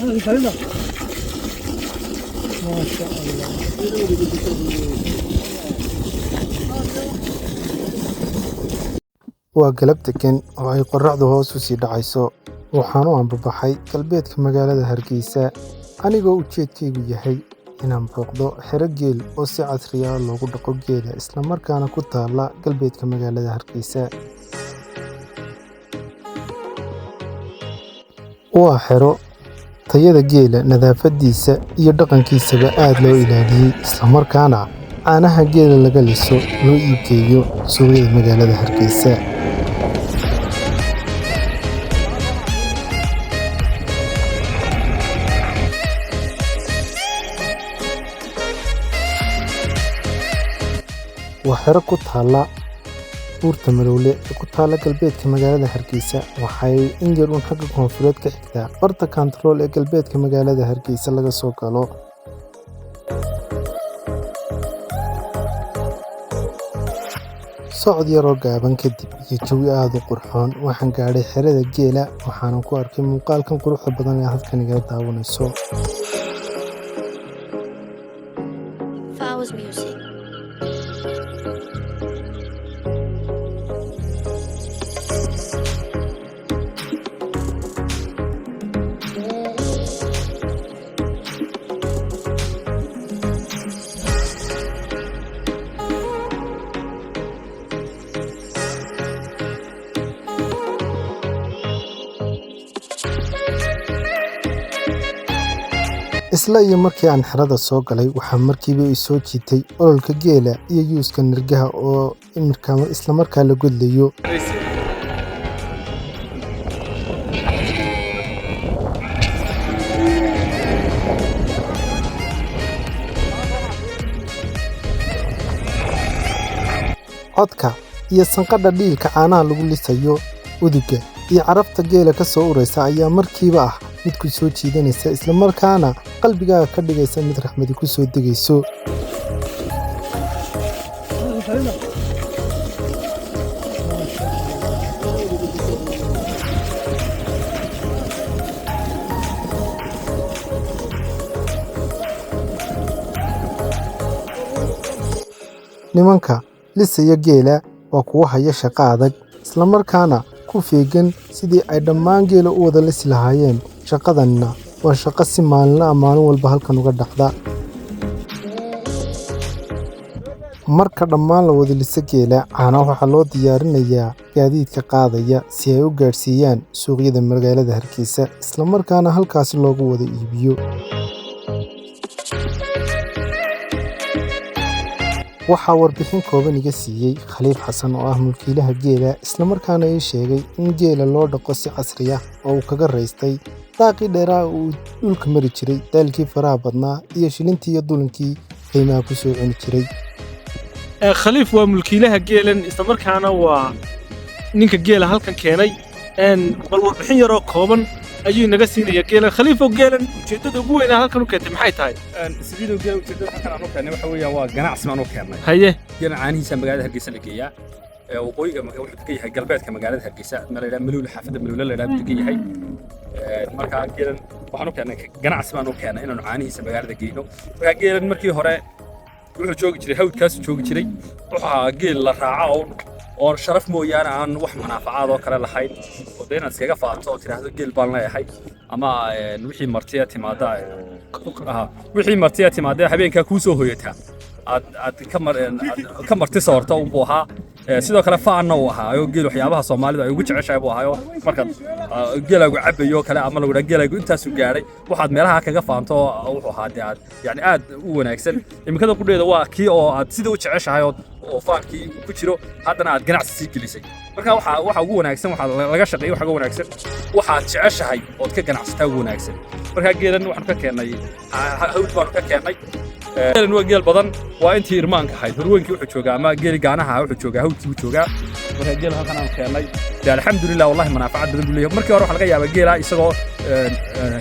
Maasha Allah. Waa galab degan oo ay qorraxdu hoos u sii dhacayso. Waxaan u ambabaxay galbeedka magaalada Hargeysa, anigoo ujeedkaygu yahay inaan booqdo xero geel oo si casri ah loogu dhaqo geela, isla markaana ku taalla galbeedka magaalada Hargeysa. Waa xero tayada geela, nadaafadiisa iyo dhaqankiisaba aad loo ilaaliyey, isla markaana caanaha geela laga liso loo iibgeeyo suuqyada magaalada Hargeysa. Waa xero ku taalla Buurta Malowle ee ku taalla galbeedka magaalada Hargeysa. Waxay in yar uun xagga koonfureed ka xigtaa barta kantarool ee galbeedka magaalada Hargeysa laga soo galo. Socod yar oo gaaban kadib iyo jawi aad u qurxoon, waxaan gaadhay xerada geela, waxaanan ku arkay muuqaalkan quruxda badan ee halkan igala daawanayso. Flowers Music. Isla iyo markii aan xerada soo galay, waxaa markiiba i soo jiitay ololka geela iyo yuuska nirgaha oo isla markaa la godlayo. Codka iyo sanqadha dhiilka caanaha lagu lisayo, udugga iyo carafta geela ka soo uraysa ayaa markiiba ah mid ku soo jiidanaysa, isla markaana qalbigaaga ka dhigaysa mid raxmadi ku soo degayso. Maasha Allah. Nimanka lisaya geela waa kuwo haya shaqo adag, isla markaana ku feegan sidii ay dhammaan geela u wada lisi lahaayeen. Shaqadanina waa shaqo si maalinle ah maalin walba halkan uga dhacda. Marka dhammaan la wada liso geela, caanaha waxaa loo diyaarinayaa gaadiidka qaadaya si ay u gaadhsiiyaan suuqyada magaalada Hargeysa, isla markaana halkaasi loogu wada iibiyo. Waxaa warbixin kooban iga siiyey Khaliif Xasan oo ah mulkiilaha geela, isla markaana ii sheegay in geela loo dhaqo si casri ah oo uu kaga raystay daaqii dheeraa uu dhulka mari jiray, daalkii faraha badnaa iyo shilintii iyo dulinkii qiimaha ku soo cuni jiray. Khaliif waa mulkiilaha geelan, isla markaana waa ninka geela halkan keenay. Bal warbixin yaroo kooban ayuu inaga siinaya geelan. Khaliifoo, geelan ujeeddada ugu weynaa halkan u keentay maxay tahay? Sidiidow, geela ujeedada halkan aan u keennay waxa weeyaan waa ganacsi baan u keennay. Geelan caanihiisa magaalada Hargeysa la geeyaa. Ee waqooyiga wuxuu degan yahay galbeedka magaalada Hargeysa, ma la yidhaha Maluule, xaafadda Maluule la yidhaha buu degan yahay. Markaa geelan waxaan u keennay ganacsi baan u keennay inaanu caanihiisa magaalada geyno. Markaa geelan markii hore wuxuu joogi jiray hawdkaasuu joogi jiray. Wuxuu ahaa geel la raaco oo sharaf mooyaane aan wax manaafacaad oo kale lahayn, oo dee inaad iskaga faanto oo tidhaahdo geel baan leeyahay, ama wixii martiya timaada wixii martiya timaada habeenkaa kuu soo hoyataa aad ka mar aad ka marti soorto unbuu ahaa. Sidoo kale faanna uu ahaa oo geel waxyaabaha Soomaalidu ay ugu jeceshahay buu ahaa, oo markaad geelaagu cabayo kale ama lagu dhaha geelaagu intaasuu gaadhay, waxaad meelaha kaga faanto oo wuxuu ahaa dee aad yani aad u wanaagsan. Iminkada qudheeda waa kii oo aad sida u jeceshahay oo faankii ku jiro, haddana aad ganacsi sii gelisay. Marka waxa ugu wanaagsan waxaa laga shaqeeyo, waxa ugu wanaagsan waxaad jeceshahay ood ka ganacsataa ugu wanaagsan. Marka geelan waxaanu ka keennay hawd baanu ka keennay. Geelan waa geel badan, waa intii irmaanka ahayd. Horweynkii wuxuu joogaa ama geeli gaanaha wuxuu joogaa hawdkii buu joogaa. Marka geel halkan aan keennay dee alxamdulilah, wallahi manaaficad badan buu leeyahay. Markii hore waxaa laga yaabaa geela isagoo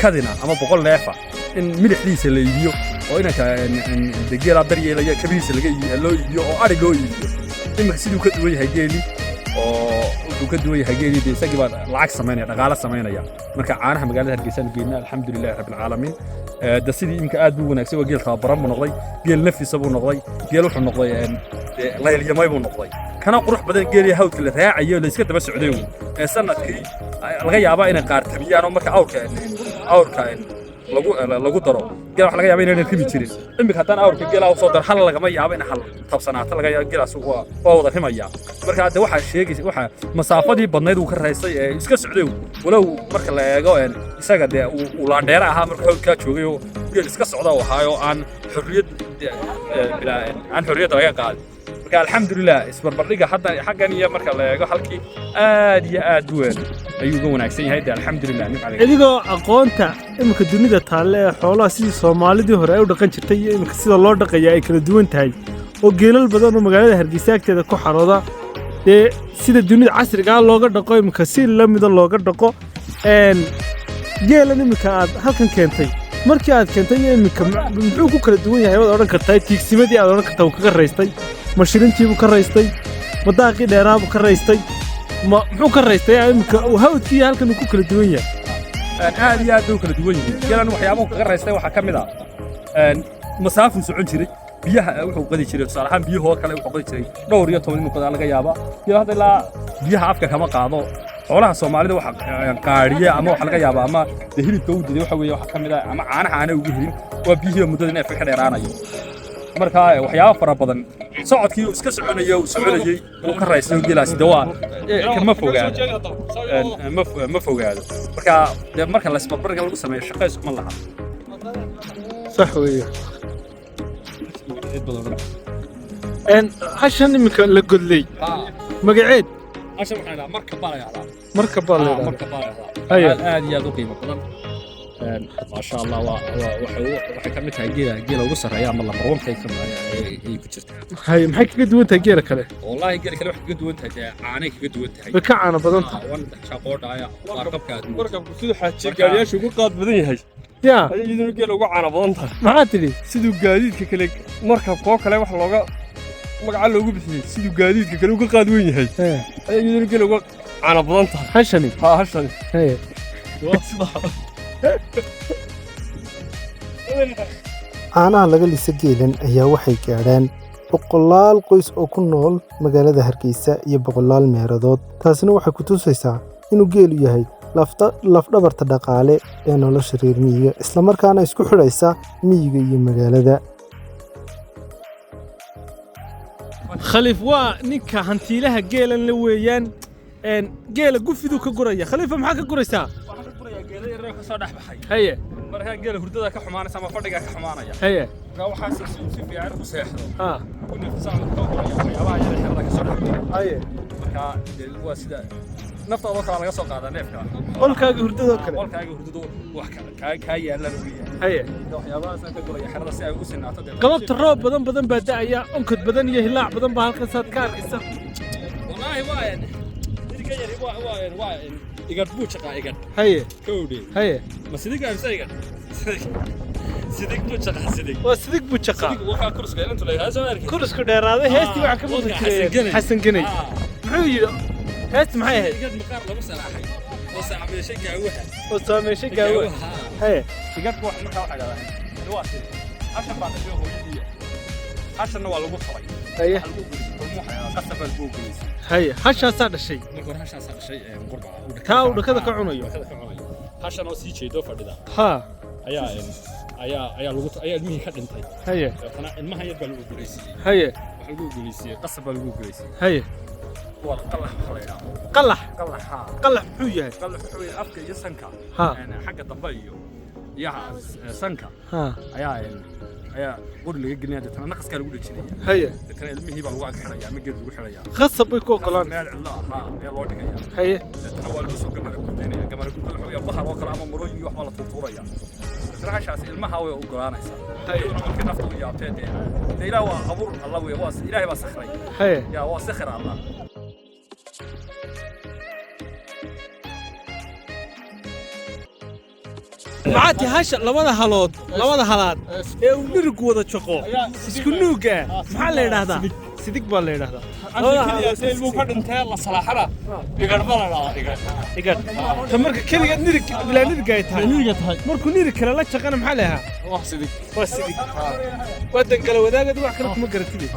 kadina ama 100 neefa in milixdiisa la iibiyo oo inanka dee geelaa daryeelaya kabihiisa laga loo iibiyo oo ari loo iibiyo. Iminka siduu ka duwan yahay geeli oo Wuxuu ka duwan yahay geelii, dee isagii baa lacag samaynaya, dhaqaale samaynaya. Marka caanaha magaalada Hargeysa aanu geynaa, alxamdulilahi rabbilcaalamiin. De sidii iminka aad buu wanaagsan, waa geel tababaran buu noqday, geel nafisa buu noqday, geel wuxuu noqday dee laylyamay buu noqday, kana qurux badan geelii hawdka la raacayo, la iska daba socday uun. Ee sanadkii laga yaabaa inay qaar tabiyaan oo marka awrka lagu daro geel, waxa laga yaabaa inaynan ribi jirin. Iminka haddaan awrka geela usoo daro, hal lagama yaabo in hal tabsanaato laga yaabo, geelaas waa wada rimaya. Marka hadde waxaa sheegaysa waxa masaafadii badnayd uu ka raysay ee iska socday uun. Walow marka la eego isaga dee uu laandheere ahaa marka hawdkaa joogay oo geel iska socda uu ahaay oo aan xorriyad aan xorriyadda laga qaadin. Marka alxamdulilah, isbarbardhiga hadda xaggan iyo marka la eego halkii aad iyo aad u weyn ayuu uga wanaagsan yahay. De alxamdulilah, nimca. Idigoo aqoonta iminka dunida taalle ee xoolaha, sidii Soomaalidii hore ay u dhaqan jirtay iyo iminka sida loo dhaqaya ay kala duwan tahay, oo geelal badan oo magaalada Hargeysa agteeda ku xarooda dee sida dunida casrigaa looga dhaqo iminka si la mida looga dhaqo, geelan iminka aad halkan keentay, markii aad keentay iyo iminka muxuu ku kala duwan yahay waad odhan kartaa? Tiigsimadii aad odhan kartaa wuu kaga raystay? Ma shirintiibuu ka raystay? Ma daaqii dheeraabuu ka raystay? Ma muxuu ka raystay iminka uu hawdkii iyo halkan uu ku kala duwan yahay? Aad iyo aad bay u kala duwan yihiin. Geelan waxyaabuhu kaga raystay waxaa ka mid ah masaafuu socon jiray, biyaha wuxuu qadi jiray, tusaale ahaan biyahoo kale wuxuu qadi jiray dhowr iyo toban inuu qadaa laga yaabaa. Geela hadda ilaa biyaha afka kama qaado. Xoolaha Soomaalida waxa qaadhiya ama waxa laga yaabaa ama dee hilibka u diiday waxa weeye waxa ka mid ah ama caanaha aanay ugu helin waa biyihii muddada neefka ka dheeraanayo. Marka waxyaabo fara badan, socodkii uu iska soconayay, uu soconayay, uu ka raystay geelaasi. De waa kama fogaado, ma fogaado. Marka dee marka la isbarbarga lagu sameeyo, shaqo iskuma laha. Sax weeye. Hashan iminka la godlay magaceed? Hashan waxaa la marka baa la yidhahdaa. Marka baa la yidhahdaa. Marka baa la yidhahdaa. Haya. Aad iyo aad u qiimo badan, maasha Allah. Waa waxay ka mid tahay geela ugu sarreeya ama lambar wanka ay ku jirtaa. Haye, maxay kaga duwan tahay geela kale? Wallaahi geela kale waxay kaga duwan tahay, dee caanay kaga duwan tahay. Way ka caano badan tahay. Wan shaqoodhaaya waarqabka aad moodo. Markabku siduu xaajiye gaariyaasha uga qaad badan yahay yaa ayay iyaduna geela uga caana badan tahay. Maxaa tidhi? Siduu gaadiidka kale, markabkoo kale wax looga magaca loogu bixiyey, siduu gaadiidka kale uga qaad weyn yahay ayay iyaduna geela uga caana badan tahay. Hashani? Haa, hashani. Haye. Waa sidaa. Caanaha laga lisa geelan ayaa waxay gaadhaan boqolaal qoys oo ku nool magaalada Hargeysa iyo boqolaal meeradood. Taasina waxay ku tusaysaa inuu geelu yahay lafdhabarta dhaqaale ee nolosha reer miyiga, islamarkaana isku xidhaysa miyiga iyo magaalada. Khaliif waa ninka hantiilaha geelan la weeyaan. Geela gufiduu ka guraya. Khaliifa, maxaa ka guraysaa? Waxaan ka gurayaa geela yaryar ka soo dhex baxay. Haye. Markaa geela hurdada ka xumaanaysa ama fadhiga ka xumaanaya. Haye. Markaa waxaa si fiican u seexdo, ha ku nafisaan, ka guraya waxyaabaha yar ee xerada ka soo dhex baxay. Haye. Markaa dee waa sida naftaadoo kale laga soo qaadaa neefka. Qolkaaga hurdadoo kale. Qolkaaga hurdadu wax kaa yaalan weeyaan. Haye. Marka waxyaabahaasaan ka guraya xerada si ay ugu sinaato dee. Galabta roob badan badan baa da'aya, onkod badan iyo hilaac badan baa halkan saad ka arkaysa. Wallaahi waa iriga yari, waa igadh buu jaqaa, igadh. Haye. Kowdhe. Haye. Ma sidig amse igadh? Sidig buu jaqaa, sidig. Waa sidig buu jaqaa. Sidig waxaa kurska intu la yidhahdo soo arki. Kurusku dheeraaday. Heestii waxaa ka maqli Xasan jiray Ganey. Xasan Ganey. Muxuu yidhi? Heesti maxay ahayd? Igad maqaar lagu salaaxay oo saameyshay gaawaha. Oo saameyshay gaawo. Haye. Igadku wax markaa waxay dhahdaan waa sidig. Hashan baa dhashay hooyadii, hashanna waa lagu falay. Haye. Waxaa lagu gulisay tolmo, waxaa qasab baa lagu gulisay. Haye, hashaasaa dhashay. Marka hore hashaasaa dhashay qurbaca uu Taa uu dhakada ka cunayo. Dhakada ka cunayo, hashan oo sii jeedo fadhida ayaa ayaa lagu ayaa ilmihii ka dhintay. Haye. Dabeetana ilmahan yar baa lagu gulaysiiyey. Haye. Waxaa lagu gulaysiiyey, qasab baa lagu gulaysiiyey. Haye. Waa qalax waxa la yidhaahdo. Qalax? Qalaxa. Qalax muxuu yahay? Qalax wuxuu yahay afka iyo sanka, xagga dambe iyo sanka ayaa ayaa qori laga gelinaya, deetana naqaskaa lagu dhejinaya. Haye. Deetana ilmihii baa lagu ag xidhaya ama geed lagu xidhaya. Khasab bay ku ogolaan. Meel cidlo ah ayaa loo dhigaya. Haye. Deetana waa lagu soo gamara gurdaynaya. Gamara gurda waxa weeye bahal oo kale ama marooyin iyo wax baa la tuurtuuraya. Deetana hashaasi ilmaha way ogolaanaysaa. Iyaduna markii nafta u yaabtee, dee Ilaah waa abuur Alla wey, waa Ilaahay baa sakhray. Haye. Yaa waa sakhir Allah. Maxaa ti hasha labada halood, labada halaad ee uu dhirigu wada jaqo isku nuuga, maxaa la yidhaahdaa? Sidig baa la yidhahdaa. Ilmuu ka dhintee la salaaxana igadh baa la dhahdaa, igadh. Igadh. Ta marka keligeed nirig bilaa nirig ay tahay. Niriga tahay. Markuu nirig kale la jaqana maxaa la yahaa? Wax sidig. Waa sidig. Waa dangala wadaagad, wax kale kuma garatide.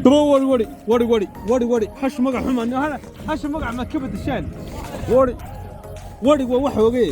Daba wari wari wari wari wari wari, hash magac xuma, hasha magac ma ka bedeshaan. Wari wari waa wax oge.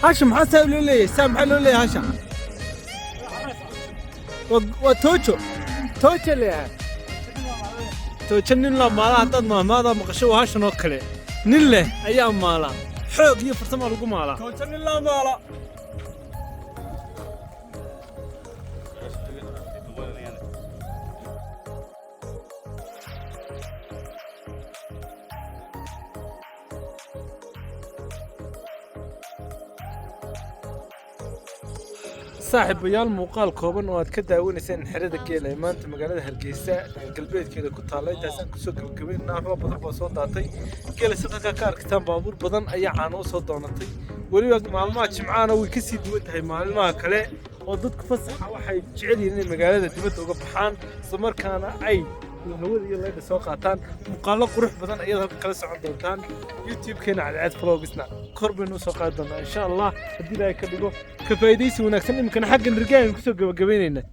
Hasha maxaa saa loo leeyahay? Saa maxaa loo leeyahay hasha? Waa toojo, toojo leeyahay. Toojo nin la maala haddaad maahmaada maqasho, waa hashan oo kale. Nin leh ayaa maala, xoog iyo farsama lagu maalaa. Toojo nin la maala. Saaxiibayaal, muuqaal kooban oo aad ka daawanayseen xerada geela ee maanta magaalada Hargeysa galbeedkeeda ku taalla intaasaan kusoo gabagabaynaa. Roob badan baa soo daatay. Geela si halkaa ka arkitaan, baabuur badan ayaa caano u soo doonatay. Weliba maalmaha Jimcahana way kasii duwan tahay maalmaha kale oo dadku fasaxa waxay jecel yihiin inay magaalada dibadda uga baxaan, isla markaana ay hawada iyo leydha soo qaataan. Muuqaallo qurux badan ayaad halka kala socon doontaan. YouTube-keena Cadceed Vlogsna kor baynu usoo qaadi doonaa, insha Allah, haddii Ilaahay ka dhigo. Ka faa'iidaysi wanaagsan. Iminkana xagga nirgaaynu kusoo gabagabaynaynaa.